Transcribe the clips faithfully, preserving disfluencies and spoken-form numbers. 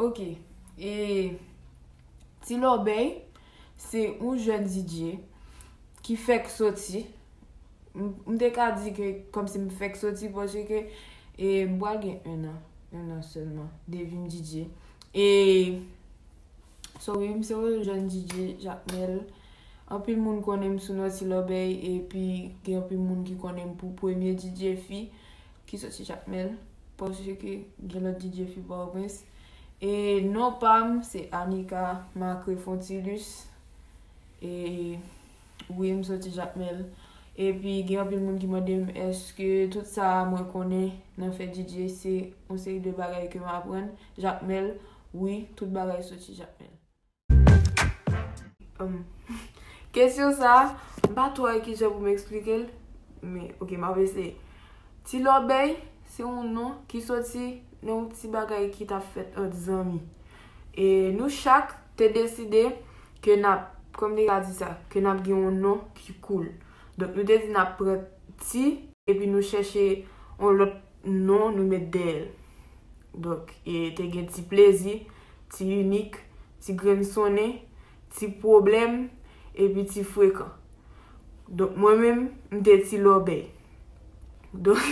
Ok. E Ti Lòbèy se yon jèn D J ki fèk soti. M, m te ka di ke kòmsi m fèk soti paske, e, m pral gen en an, en an sèlman depi m D J. E So wi, m se yon jèn D J Jakmèl. Anpil moun konnen m sou non Ti Lòbèy, epi gen anpil moun ki konnen m pou premye D J fi ki soti Jakmèl, paske gen lòt D J fi Pòtoprens. E non pa m se Anika Macré Fontilus. E wi, m soti Jakmèl. Epi gen anpil moun ki mande m èske tout sa mwen konnen nan fè D J se yon seri de bagay ke m aprann Jakmèl. Wi, tout bagay soti Jakmèl. Um, kesyon sa, m pa twò wè kijan pou m eksplike l, men ok, m ap eseye. Ti Lòbèy se yon non ki soti nan yon ti bagay ki t ap fèt ant zanmi. E nou chak te deside ke n ap, kòm li ka di sa, ke n ap gen yon non ki cool. Donk, nou te di n ap pran Ti, epi nou chèche yon lòt non nou met dèyè l. Donk, e te gen Ti Plezi, Ti Inik, Ti Grenn Sonnen, Ti Pwoblèm, epi Ti Frekan. Donk, mwen menm, m te Ti Lòbèy. Donk,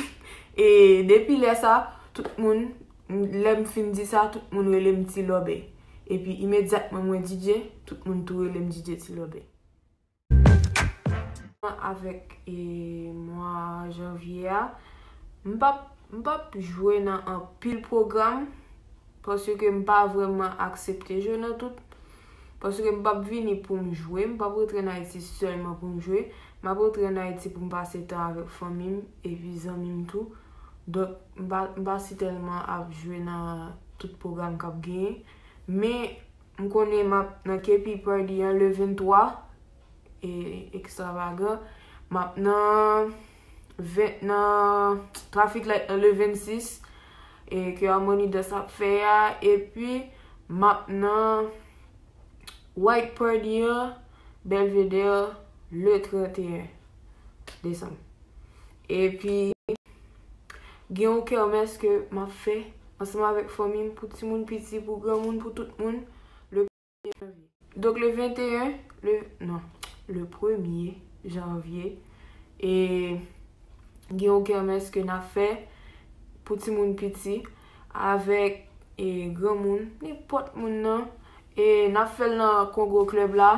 e depi lè sa, tout moun, lè m fin di sa, tout moun rele m Ti Lòbèy. Epi, imedyatman mwen D J, tout moun tou rele m D J Ti Lòbèy. Avèk, e, mwa janvye a, m p ap, m p ap jwe nan anpil pwogram, paske m pa vrèman aksepte jwe nan tout. Paske m p ap vini pou m jwe, m p ap rantre ann Ayiti sèlman pou m jwe. M ap rantre ann Ayiti pou m pase tan avèk fanmi m epi zanmi m tou. Donk, m pa, m pa si tèlman ap jwe nan tout pwogram k ap genyen. Men, m konnen m ap nan K P Party an le venntwa, e, Extravagan. M ap nan ven, nan Traffic Light an le vennsis, e, ke Harmonie Dance ap fè a. Epi, m ap nan White Party an, Belvédère, le trannteyen desanm. Epi, gen yon kèmès ke m ap fè ansanm avèk fanmi m, pou timoun piti, pou granmoun, pou tout moun, le premye janvye. Donk, le venteyen, le, non, le premye janvye, e gen yon kèmès ke n ap fè pou timoun piti, avèk, e, granmoun, nenpòt moun nan, e n ap fè l nan Kongo Club la.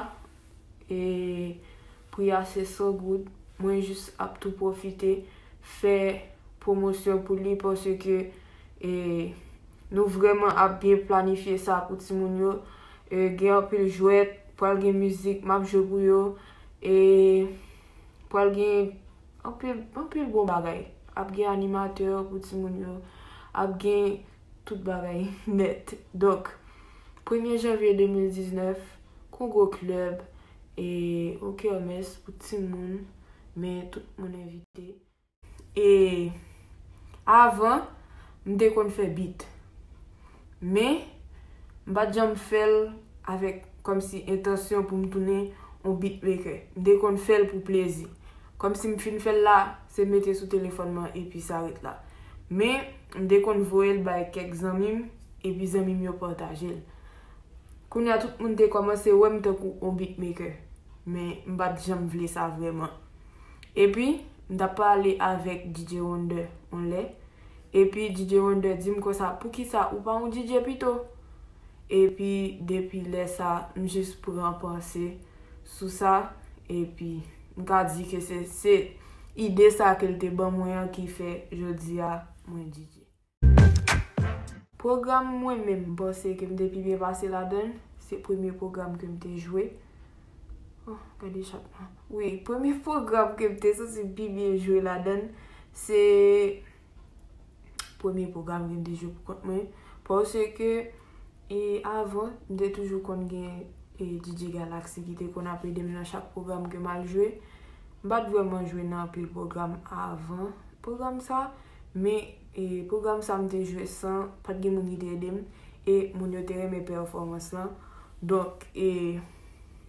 E pri a se san goud. Mwen jis ap tou pwofite fè pwomosyon pou li, paske, e, nou vrèman ap byen planifye sa pou timoun yo. E, gen anpil jwèt, pral gen mizik, m ap jwe pou yo. E pral gen anpil, anpil bon bagay. Ap gen animatè pou timoun yo. Ap gen tout bagay nèt. Donk, premye janvye de mil diznèf, Kongo Club, e yon kèmès pou timoun, men tout moun envite. E avan, m te konn fè beat. Men, m pa t janm fè l avèk kòmsi entansyon pou m tounen yon beatmaker. M te konn fè l pou plezi. Kòmsi m fin fè l la, se mete sou telefòn mwen epi sa ret la. Men, m te konn voye l bay kèk zanmi m, epi zanmi m yo pataje l. Kounye a, tout moun te kòmanse wè m tankou yon beatmaker. Men, m pa t janm vle sa vrèman. Epi, m t ap pale avèk D J Wonder yon lè. Epi, D J Wonder di m konsa, "Poukisa ou pa yon D J pito?" Epi, depi lè sa, m jis pran panse sou sa. Epi, m ka di ke se, se ide sa ke l te ban mwen an ki fè jodi a mwen D J. Pwogram mwen menm, m panse ke m te pi byen pase ladan l, se premye pwogram ke m te jwe. Oh, gade chat la. Wi, premye pwogram ke m te santi m pi byen jwe ladan l, se premye pwogram ke m te jwe pou kont mwen. Paske, e, avan, m te toujou konn gen, e, D J Galaxy ki te konn ap ede m nan chak pwogram ke m al jwe. M pa t vrèman jwe nan anpil pwogram avan pwogram sa, men, e, pwogram sa m te jwe san, pa t gen moun ki te ede m, e moun yo te renmen pèfòmans lan. Donk, e,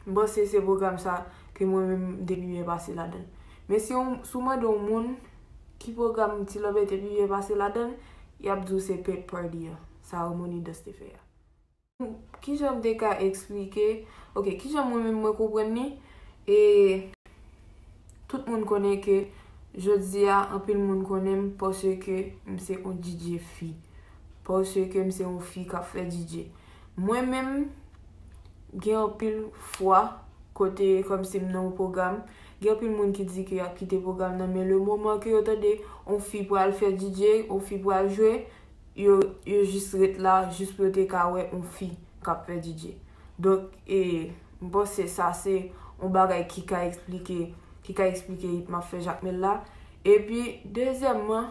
m panse se pwogram sa ke mwen menm m te pi byen pase ladan l. Men si w, si w mande yon moun ki pwogram T-Love te pi byen pase ladan l, y ap di w se Pet Party an, sa Harmonie Dance te fè a. Kijan m te ka eksplike, ok, kijan mwen menm mwen konprann li, e tout moun konnen ke jodi a, anpil moun konnen m paske m se yon D J fi, paske m se yon fi k ap fè D J. Mwen menm, gen anpil fwa, kote kòmsi m nan yon pwogram, gen anpil moun ki di ke y ap kite pwogram nan, men le moman ke yo tande yon fi pral fè D J, yon fi pral jwe, yo, yo jis ret la, jis pou yo te ka wè yon fi k ap fè D J. Donk, e, m panse sa se yon bagay ki ka eksplike, ki ka eksplike ritm ap fè Jakmèl la. Epi, dezyèmman,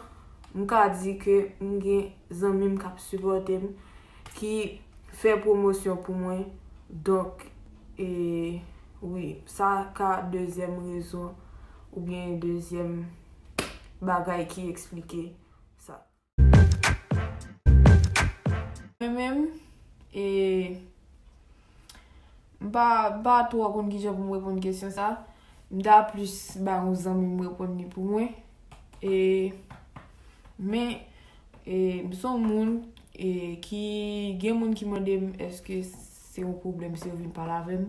m ka di ke m gen zanmi m k ap sipòte m, ki fè pwomosyon pou mwen. Donk, e, wi, sa ka dezyèm rezon oubyen dezyèm bagay ki eksplike sa. Mwen menm, e, m pa, m pa twò konn kijan pou m reponn kesyon sa. M ta plis bay yon zanmi m reponn li pou mwen. E, men, e, m se yon moun, e, ki, gen moun ki mande m èske se yon pwoblèm si yo vin pale avè m.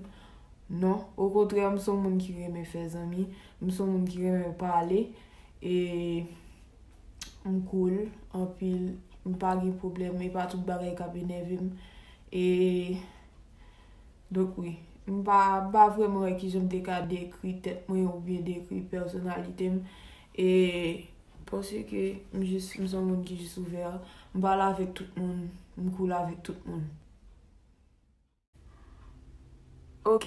Non, okontrè, m se yon moun ki renmen fè zanmi, m se yon moun ki renmen pale, e m cool anpil, m pa gen pwoblèm, e pa tout bagay k ap enève m. E, donk wi, m pa, m pa vrèman wè kijan m te ka dekri tèt mwen oubyen dekri pèsonalite m. E, paske m jis, m se yon moun ki jis ouvè, m pale avèk tout moun, m cool avèk tout moun. Ok.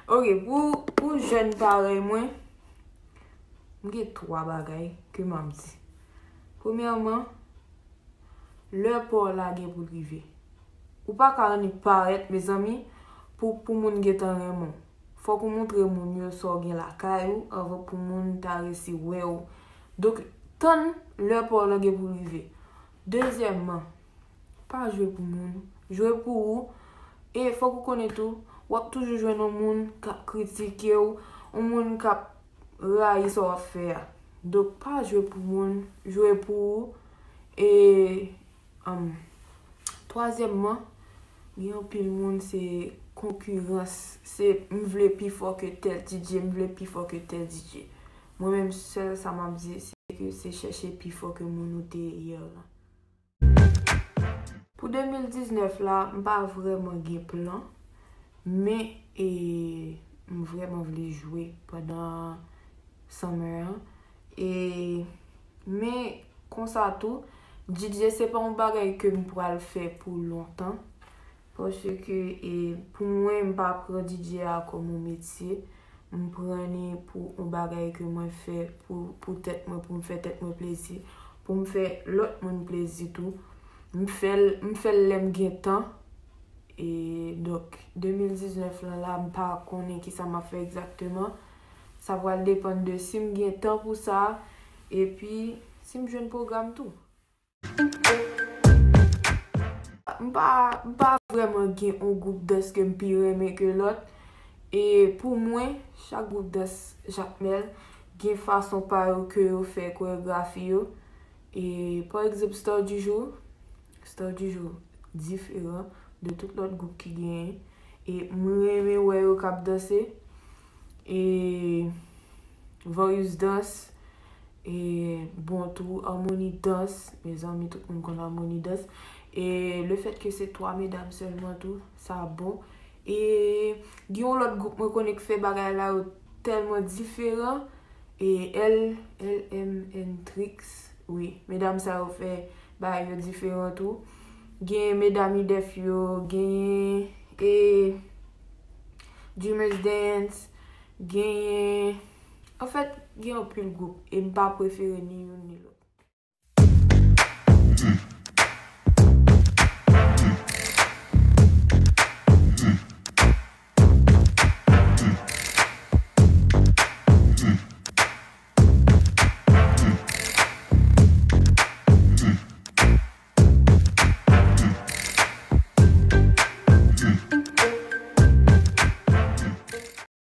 Ok, pou, pou jèn parèy mwen, m gen twa bagay ke m ap di. Premyèman, lè pa w la gen pou l rive. Ou pa ka annik parèt, mezanmi, pou, pou moun gentan renmen w. Fòk ou montre moun yo sa w gen lakay ou anvan pou moun ta resi wè w. Donk, tann lè pa w la gen pou l rive. Dezyèmman, pa jwe pou moun, jwe pou ou. E fòk ou konnen tou, w ap toujou jwenn yon moun k ap kritike w, yon moun k ap rayi sa w ap fè a. Donk, pa jwe pou moun, jwe pou ou. E, um, twazyèmman, gen anpil moun se konkirans, se m vle pi fò ke tèl D J, m vle pi fò ke tèl D J. Mwen menm, sèl sa m ap di, se ke se chèche pi fò ke moun ou te ye a lan. Pou de mil diznèf la, m pa vrèman gen plan, men, e, m vrèman vle jwe pandan summer an. E, men, konsa tou, D J se pa yon bagay ke m pral fè pou lontan. Paske, e, pou mwen, m pa pran D J a kòm yon metye. M pran li pou yon bagay ke mwen fè pou, pou tèt mwen, pou m fè tèt mwen plezi, pou m fè lòt moun plezi tou. M fè l, m fè l lè m gen tan. E donk, de mil diznèf lan la, m pa konnen kisa m ap fè egzakteman. Sa pral depann de si m gen tan pou sa, epi si m jwenn pwogram tou. M pa, m pa vrèman gen yon gwoup dans ke m pi renmen ke lòt. E pou mwen, chak gwoup dans Jakmèl gen fason pa yo ke yo fè koregrafi yo. E pa egzanp, Star du Jour, Star du Jour diferan de tout lòt gwoup ki genyen. E m renmen wè yo k ap danse. E Various Dans, e bon tou, Harmonie Dans, mezanmi, tout moun konn Harmonie Dans. E le fèt ke se twa medam sèlman tou, sa bon. E gen yon lòt gwoup mwen konnen k fè bagay la yo tèlman diferan. E L, L M N Tricks, wi, medam sa yo fè bagay yo diferan tou. Gen medam Idèf yo, genyen, e, Dreamers Dance, genyen, anfèt, gen anpil gwoup, e m pa prefere ni youn ni lòt.